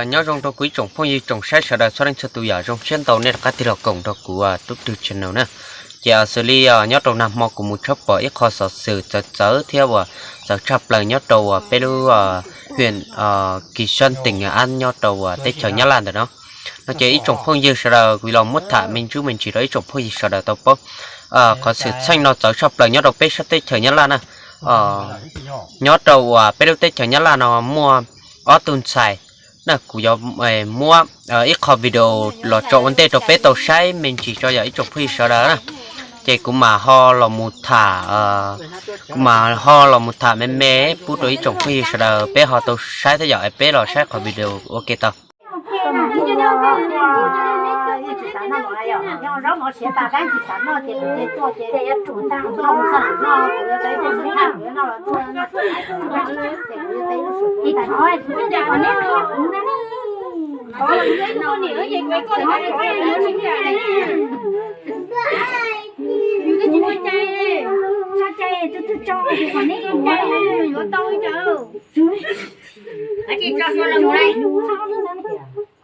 Nyob zoo rau kuv ib tsoom phooj ywg tsoom saib sawv daws txhua leej txhua tus yom, zoo siab ntau nej rov qab tig los koom nrog kuv Tub Rwg channel na. Ces xws li nyob rau nag hmo kuv mus tshawb pom ib qho xov xwm txawv txawv thiab uas txawv tshaj plaws nyob rau uas peb lub hwm Kis Xab Teem Ab nyob rau uas teb chaws Nyab Laj ntawm no. No ces ib tsoom phooj ywg sawv daws kuv los muab tham me ntsis me ntsis rau ib tsoom phooj ywg sawv daws tau paub. Qhov xwm txheej no txawv tshaj plaws nyob rau peb sab teb chaws Nyab Laj na. Nyob rau uas peb lub teb chaws Nyab Laj no muaj ob tug ntxhais na, kuv yuav muab ib qho video los tso ua ntej rau peb tau saib me ntsis tso yom ib tsoom phooj ywg sawv daws na. Ces kuv mam ho los mus tham, kuv mam ho los mus tham me me pub rau ib tsoom phooj ywg sawv daws peb ho tau saib thiab yom, es peb los saib qhov video ua ke tau.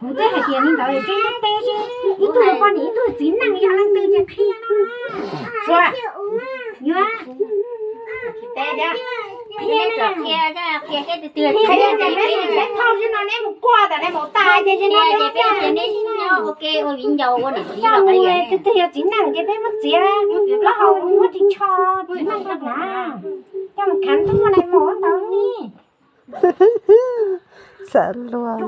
Kuv twb hais tias li ntawd, ib tug poj niam ib tug txiv neej yog leej twg ces qhia no. Yuav qhia, qhia tias neb mus saib thauj xwb no neb mus kuaj tas neb mus tas ces neb mus ua ke ua viv ncaus ua niam txiv los ua twg twg yog txiv neej ces peb muab txiav plaub hau muab ris tsho txiv neej rau hnav, coj mus khav tub muaj nai mus ua ntawd li. Xav luag,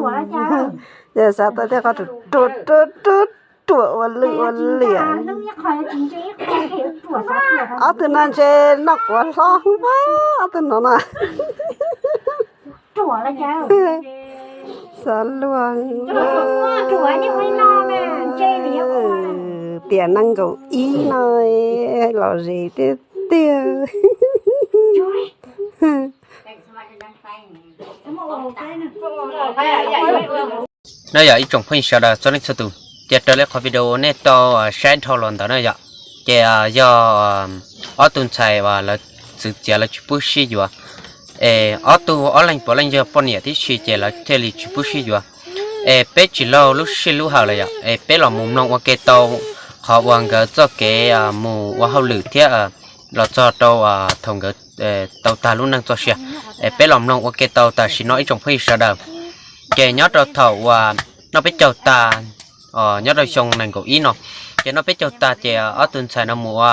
yog xav tau tej qhov ruam ruam ruam ruam ua lwj ua liam. Ob tug no ntshe noj quav hlob hwb, ob tug no na. Xav luag, tiam nees nkaum ib no los zem tiag tiag. No yog ib tsoom phooj ywg sawv daws txhua leej txhua tus, ces raws li qhov video nej tau saib dhau los ntawd na yom, ces yog ob tug ntxhais uas lawv txwv txiav lawv tsis pub sib yuav, es ob tug ob leeg puav leej yog poj niam tib si ces lawv thiaj li tsis pub sib yuav. Es peb tsis laug lub sij lub hawm lawm yom, es peb los mus mloog ua ke tau qhov uas nkawd txoj kev mus ua hauj lwm thiab los txog rau thaum nkawd tau tag lub neej txoj sia. Es peb los mloog ua ke tau tam sim no ib tsoom phooj ywg sawv daws. Ces nyob rau thaum uas noj peb caug tas, nyob rau xyoo nees nkaum ib no, ces noj peb caug tas ces ob tug ntxhais no mus ua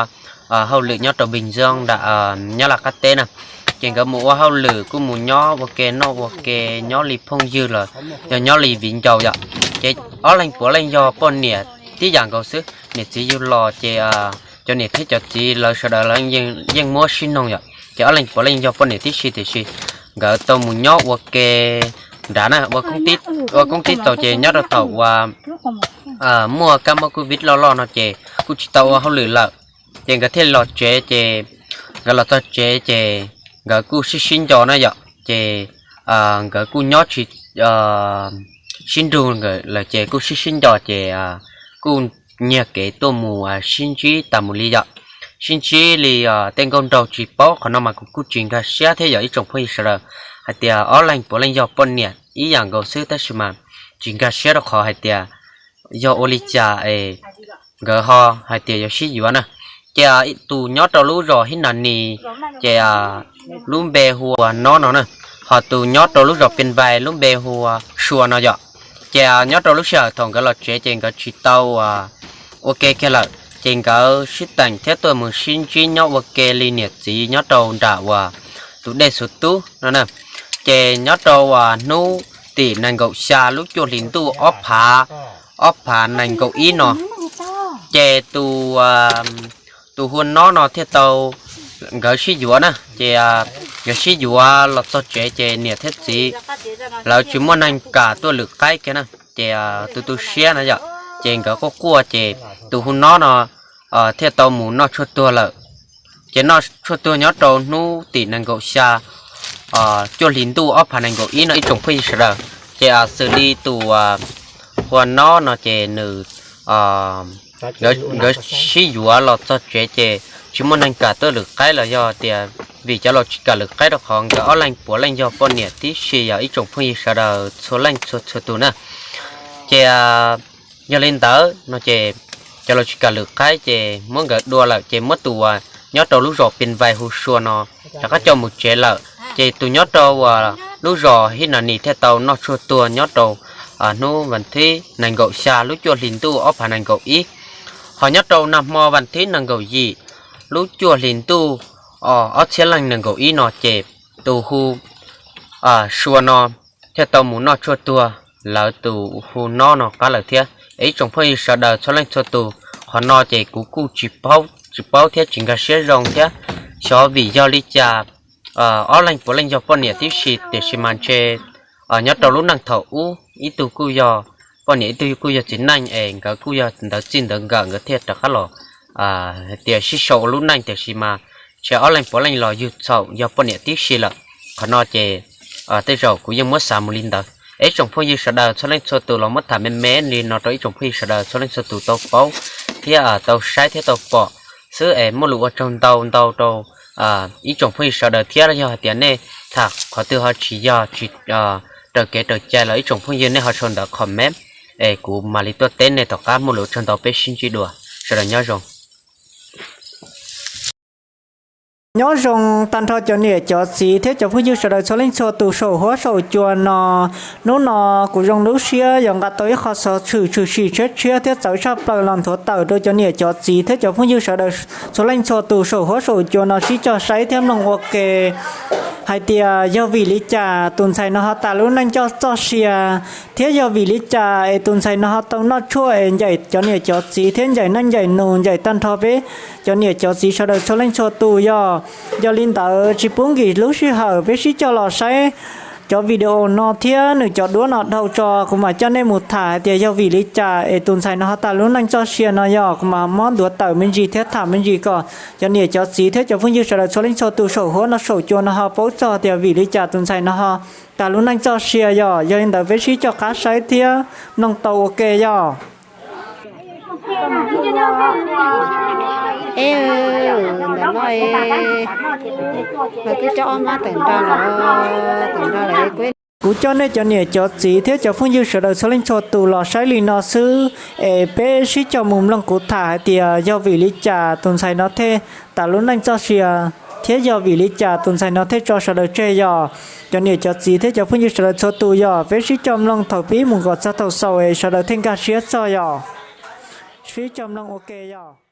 hauj lwm nyob rau Bình Dương nram Nyab Laj qab teb na. Ces nkawd mus ua hauj lwm kuj mus nyob ua ke noj ua ke, nyob li phooj ywg los yog nyob li viv ncaus yom. Ces ob leeg puav leej yog poj niam tib yam nkaus xwb, niam txiv yug los ces cov niam thiab cov txiv lawv sawv daws lawv yeej muab sib noog yom. Ces ob leeg puav leej yog poj niam tib si tiam sis nkawd tau mus nyob ua ke nrad na, ua koob tib txaus ces nyob rau thaum uas muaj kab mob covid loj loj no ces kuj tsis tau ua hauj lwm lawm. Ces nkawd thiaj los tsev, ces nkawd los txog tsev ces nkawd kuj sib sib nco na yom. Ces nkawd kuj nyob tsis sib nrug lawm ces kuj sib sib nco ces kuj nyiag kev tuaj mus sib ntsib tas mus li yom. Sib ntsib li tej nkauj nraug tsis paub, qhov no mas kuv kuj tsis nkag siab thiab yog ib tsoom phooj ywg sawv daws, hais tias ob leeg puav leej yog poj niam ib yam nkaus xwb tab sis mas tsis nkag siab rau qhov hais tias yog ua li cas es nkawd ho hais tias yuav sib yuav na. Ces tus nyob rau lub zos Hib Nas Nis, ces lub npe hu ua Nob no na, ho tus nyob rau lub zos Pia Npais lub npe hu ua Sua no yom. Ces nyob rau lub sij hawm thaum nkawd los tsev ces nkawd tsis tau ua ke kiag lawm, ces nkawd sib teem thiab tuaj mus sib ntsib nyob ua ke li niam txiv nyob rau nram uas tus dej Xuv Tub no na. Ces nyob rau uas hnub tim nees nkaum xya lub cuaj hlis ntuj ob phav, ob phav nees nkaum ib no, ces tus tus hu ua Nob no thiaj tau, nkawd sib yuav na. Ces nkawd sib yuav los txog tsev ces niam thiab txiv lawv tsis muaj neeg kam tuaj lwm qaib kiag na, ces tu tu siab na yom. Ces nkawd quaj quaj ces tus hu Nob no thiaj tau mus noj tshuaj tuag lawm. Ces noj tshuaj tuag nyob rau hnub tim nees nkaum xya cuaj hlis ntuj ob phav nees nkaum ib no ib tsoom phooj ywg sawv daws. Ces xws li tus hu ua Nob no ces nws, nkawd sib yuav los txog tsev ces tsis muaj neeg kam tuaj lwm qaib los yog tias vim cov laus tsis kam lwm qaib rau qhov nkawd ob leeg puav leej yog poj niam tib si yog ib tsoom phooj ywg sawv daws txhua leej txhua txhua tus na. Ces yog li ntawd no ces cov laus tsis kam lwm qaib ces muab nkawd dua lawm ces muab tus uas nyob rau lub zos Pin Vais hu Sua no rov qab coj mus tsev lawm. Ces tus nyob rau uas lub zos Hib Nas Nis thiaj tau noj tshuaj tuag nyob rau hnub vas thib nees nkaum xya lub cuaj hlis ntuj ob phav nees nkaum ib. Ho nyob rau nag hmo vas thib nees nkaum yim lub cuaj hlis ntuj ob txhiab leej nees nkaum ib no ces tus hu Sua no thiaj tau mus noj tshuaj tuag lawv tus hu Nob no qab lawm thiab. Es ib tsoom phooj ywg sawv daws txhua leej txhua tus, qhov no ces kuv kuj tsis paub thiab tsis nkag siab zoo thiab. Xyov vim yog li cas ob leeg puav leej yog poj niam tib si tiam sis mas ntshe nyob rau lub neej thaum ub ib tug kuj yog poj niam ib tug kuj yog txiv neej es nkawd kuj yog ntawd txij ntawd nkawm nkawd thiaj rov qab los hais tias sib sau ua lub neej tiam sis mas ntshe ob leeg puav leej los yug txhaum yog poj niam tib si lawm. Qhov no ces tej zaum kuv yeej muab xav mus li ntawd. Es ib tsoom phooj ywg sawv daws txhua leej txhua tus los muab tham me me li no rau ib tsoom phooj ywg sawv daws txhua leej txhua tus tau paub thiab tau saib thiab tau pom xwb. Es muaj lus ua tsaug ntau ntau rau ib tsoom phooj ywg sawv daws thiab, yog hais tias nej tham qhov twg ho tsis yog tsis raws kev raws cai los ib tsoom phooj ywg nej ho sau ntawv comment es kuv mam li tuaj teb nej. Tom qab muaj lus ua tsaug ntau, peb sib ntsib dua, sawv daws nyob zoo. Nyob zoo tag nrho cov niam cov txiv thiab cov phooj ywg sawv daws txhua leej txhua tus saum huab saum cua no. Hnub no kuv zoo lub siab yuav nqa tau ib qho xov xwm tshwm sim tshiab tshiab thiab txawv tshaj plaws los nthuav tawm rau cov niam cov txiv thiab cov phooj ywg sawv daws txhua leej txhua tus saum huab saum cua no sib cog saib thiab mloog ua ke hais tias yog vim li cas tus ntxhais no ho tas lub neej coj txoj sia, thiab yog vim li cas es tus ntxhais no ho tau noj tshuaj es ncaim cov niam cov txiv thiab ncaim neej ncaim nus, ncaim tag nrho peb cov niam cov txiv sawv daws txhua leej txhua tus yog. Yog li ntawd tsis pub nkim lub sij hawm, peb sib cog los saib cov video no thiab nws cov duab no dhau tso, kuv mam coj nej mus tham hais tias yog vim li cas es tus ntxhais no ho tas lub neej txoj sia no yog. Kuv mam muab nthuav tawm me ntsis thiab tham me ntsis kom cov niam cov txiv thiab cov phooj ywg sawv daws txhua leej txhua tus saum huab no saum cua no ho paub txog tias vim li cas tus ntxhais no ho tas lub neej txoj sia yog. Yog li ntawd peb sib cog qab saib thiab mloog tau ua ke yog. Ntawm no, twb coj ob mab tawm nrog lawm, tawm nrog lawm. Kuv coj nej cov niam cov txiv thiab cov phooj ywg sawv daws txhua leej txhua tus los saib li no xwb, es peb sib cog mus mloog kuv tham hais tias yog vim li cas tus ntxhais no thiaj tas lub neej txoj sia, thiab yog vim li cas tus ntxhais no thiaj tso sawv daws tseg yog. Cov niam cov txiv thiab cov phooj ywg sawv daws txhua tus yog, peb sib cog mloog thaum pib mus kom txog thaum xaus es sawv daws thiaj nkag siab txog yog. Sib cog mloog ua ke yog.